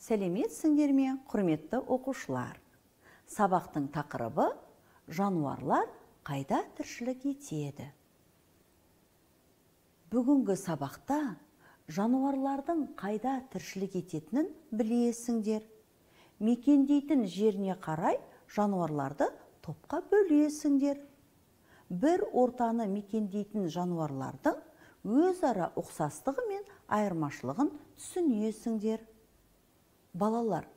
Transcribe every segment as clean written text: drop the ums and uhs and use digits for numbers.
Сәлеметсіңдер ме, құрметті оқушылар? Сабақтың тақырыбы жануарлар қайда тіршілік етеді? Бүгінгі сабақта жануарлардың қайда тіршілік ететінін білесіңдер. Мекендейтін жеріне қарай жануарларды топқа бөлесіңдер. Бір ортаны мекендейтін жануарлардың өзара ұқсастығы мен айырмашылығын түсінесіңдер. Балалар,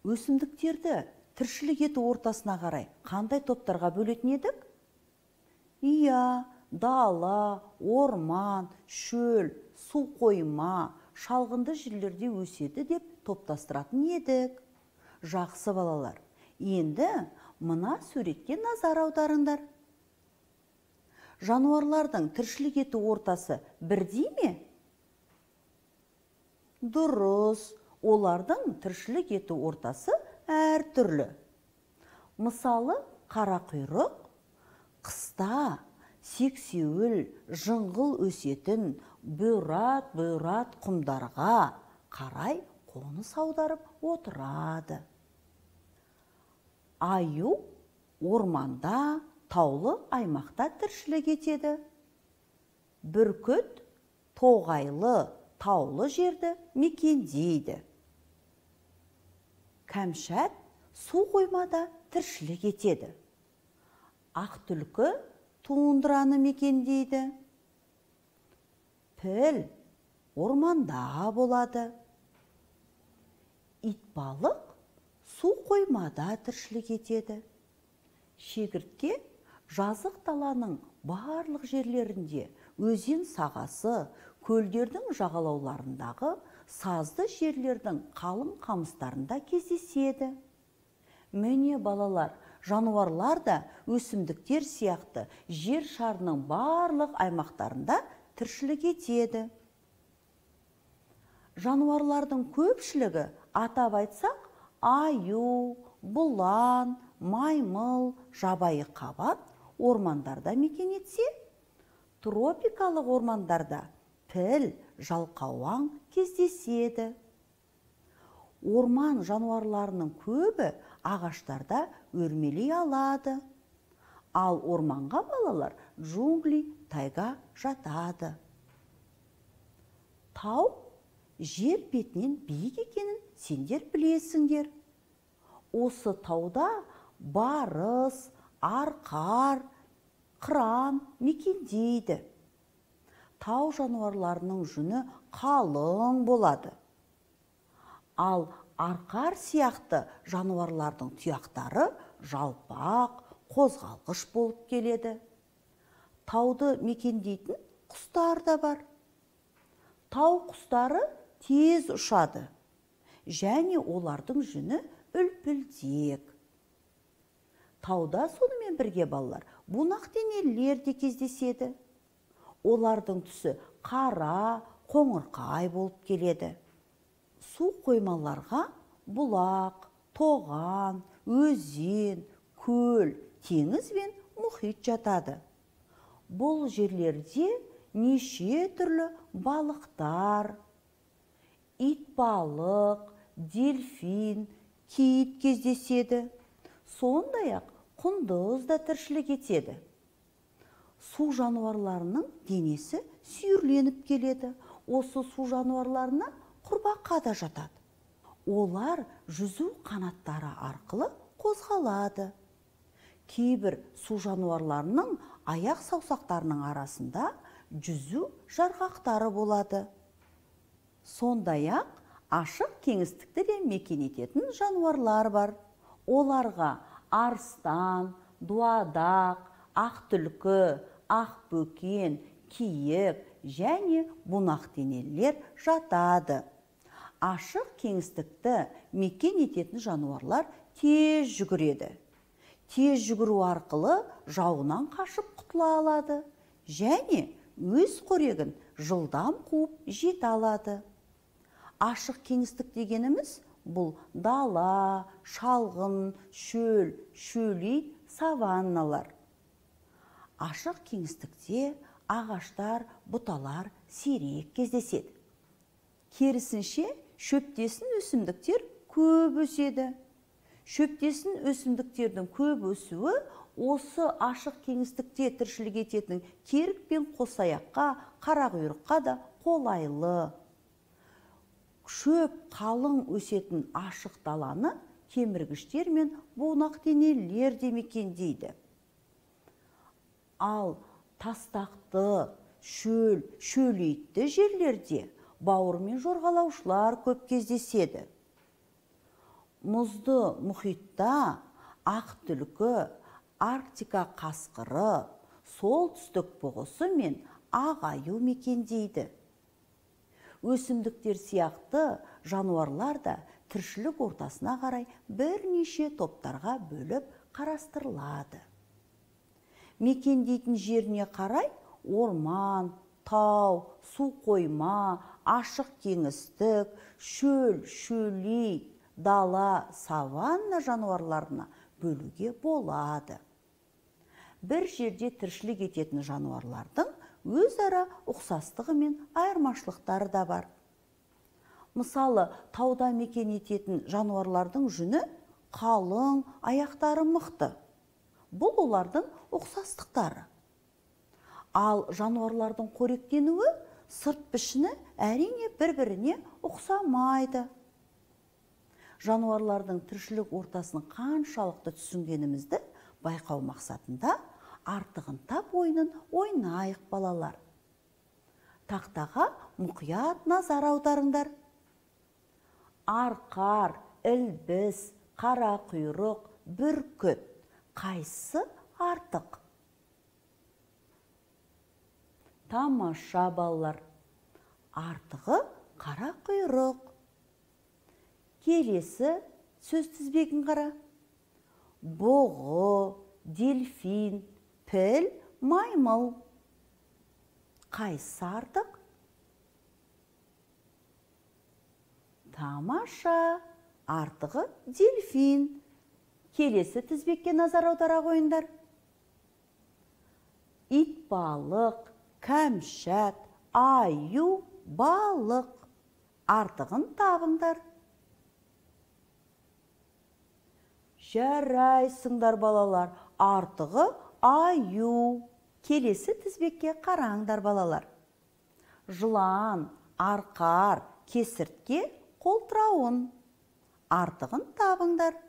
өсімдіктерді тіршілік ету ортасына қарай қандай топтарға бөлетін едік? Иә, дала, орман, шөл, су қойма, шалғынды жерлерде өседі деп топтастыратын едік. Жақсы, балалар, енді мына суретке назар аударыңдар. Жануарлардың тіршілік ету ортасы бірдей ме? Дұрыс, олардың тіршілік ету ортасы әртүрлі. Мысалы, қарақұйрық қыста сексеуіл, жыңғыл өсетін бұйрат-бұйрат құмдарға қарай қоныс аударып отырады. Аю орманда, таулы аймақта тіршілік етеді. Бүркіт тоғайлы, таулы жерді мекендейді. Кәмшат су қоймада тіршілік етеді. Ақ түлкі тундраны мекендейді. Піл орманда болады. Итбалық су қоймада тіршілік етеді. Шегіртке жазық даланың барлық жерлерінде, өзен сағасы, көлдердің жағалауларындағы сазды жерлердің қалың қамыстарында кездеседі. Міне, балалар, жануарлар да өсімдіктер сияқты жер шарының барлық аймақтарында тіршілік етеді. Жануарлардың көпшілігі, атап айтсақ, аю, бұлан, маймыл, жабайы қабан ормандарда мекен етсе, тропикалық ормандарда піл, жалқауаң кездеседі. Орман жануарларының көбі ағаштарда өрмелей алады. Ал орманға, балалар, джунгли, тайга жатады. Тау жер бетінен биік екенін сендер білесіңдер. Осы тауда барыс, арқар, қыран мекендейді. Тау жануарларының жүні қалың болады. Ал арқар сияқты жануарлардың тұяқтары жалпақ, қозғалғыш болып келеді. Тауды мекендейтін құстар да бар. Тау құстары тез ұшады және олардың жүні үлпілдек. Тауда сонымен бірге, балалар, бунақ денелілер де кездеседі. Олардың түсі қара, қоңырқай болып келеді. Су қоймаларға бұлақ, тоған, өзен, көл, теңіз бен мұхит жатады. Бұл жерлерде неше түрлі балықтар, итбалық, дельфин, кит кездеседі. Сондай-ақ құндыз да тіршілік етеді. Су жануарларының денесі сүйірленіп келеді. Осы су жануарларына құрбақа да жатады. Олар жүзу қанаттары арқылы қозғалады. Кейбір су жануарларының аяқ саусақтарының арасында жүзу жарғақтары болады. Сондай-ақ ашық кеңістікті де мекен ететін жануарлар бар. Оларға арыстан, дуадақ, ақ түлкі, ақ бөкен, киік және бунақ денелілер жатады. Ашық кеңістікті мекен ететін жануарлар тез жүгіреді. Тез жүгіру арқылы жауынан қашып құтыла алады және өз қорегін жылдам қуып жете алады. Ашық кеңістік дегеніміз бұл дала, шалғын, шөл, шөлейт, саванналар. Ашық кеңістікте ағаштар, бұталар сирек кездеседі. Керісінше, Шөптесін өсімдіктер көп өседі. Шөптесін өсімдіктердің көп өсуі осы ашық кеңістікте тіршілік ететін керік пен қосаяққа, қарақұйрыққа да қолайлы. Шөп қалың өсетін ашық даланы кеміргіштер мен бунақденелер де мекендейді. Ал тастақты, шөл, шөлейтті жерлерде бауыр мен жорғалаушылар көп кездеседі. Мұзды мұхитта ақ түлкі, Арктика қасқыры, солтүстік бұғысы мен ақ аю мекендейді. Өсімдіктер сияқты жануарлар да тіршілік ортасына қарай бірнеше топтарға бөліп қарастырылады. Мекендейтін жеріне қарай орман, тау, су қойма, ашық кеңістік, шөл, шөлейт, дала, саванна жануарларына бөлуге болады. Бір жерде тіршілік ететін жануарлардың өзара ұқсастығы мен айырмашылықтары да бар. Мысалы, тауда мекен ететін жануарлардың жүні қалың, аяқтары мықты. Бұл олардың ұқсастықтары. Ал жануарлардың қоректенуі, сырт пішіні әрине бір-біріне ұқсамайды. Жануарлардың тіршілік ортасын қаншалықты түсінгенімізді байқау мақсатында артығын тап ойынын ойнайық, балалар. Тақтаға мұқият назар аударыңдар. Арқар, ілбіс, қарақұйрық, бүркіт. Қайсысы артық? Тамаша, балалар. Артығы қарақұйрық. Келесі сөз тізбегін қара. Бұғы, дельфин, піл, маймыл. Қайсысы артық? Тамаша, артығы дельфин. Келесі тізбекке назар аудара қойыңдар. Итбалық, кәмшат, аю, балық. Артығын табыңдар. Жарайсыңдар, балалар. Артығы аю. Келесі тізбекке қараңдар, балалар. Жылан, арқар, кесіртке, қолтырауын. Артығын табыңдар.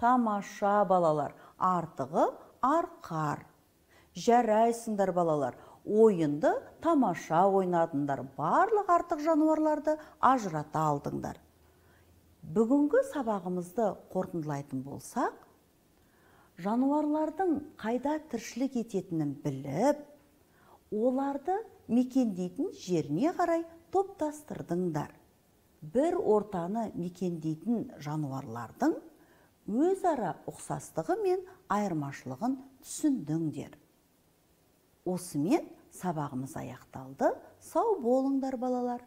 Тамаша, балалар. Артығы арқар. Жарайсыңдар, балалар. Ойынды тамаша ойнадыңдар. Барлық артық жануарларды ажырата алдыңдар. Бүгінгі сабағымызды қорытындылайтын болсақ, жануарлардың қайда тіршілік ететінін біліп, оларды мекендейтін жеріне қарай топтастырдыңдар. Бір ортаны мекендейтін жануарлардың өзара ұқсастығы мен айырмашылығын түсіндіңдер. Осымен сабағымыз аяқталды. Сау болыңдар, балалар.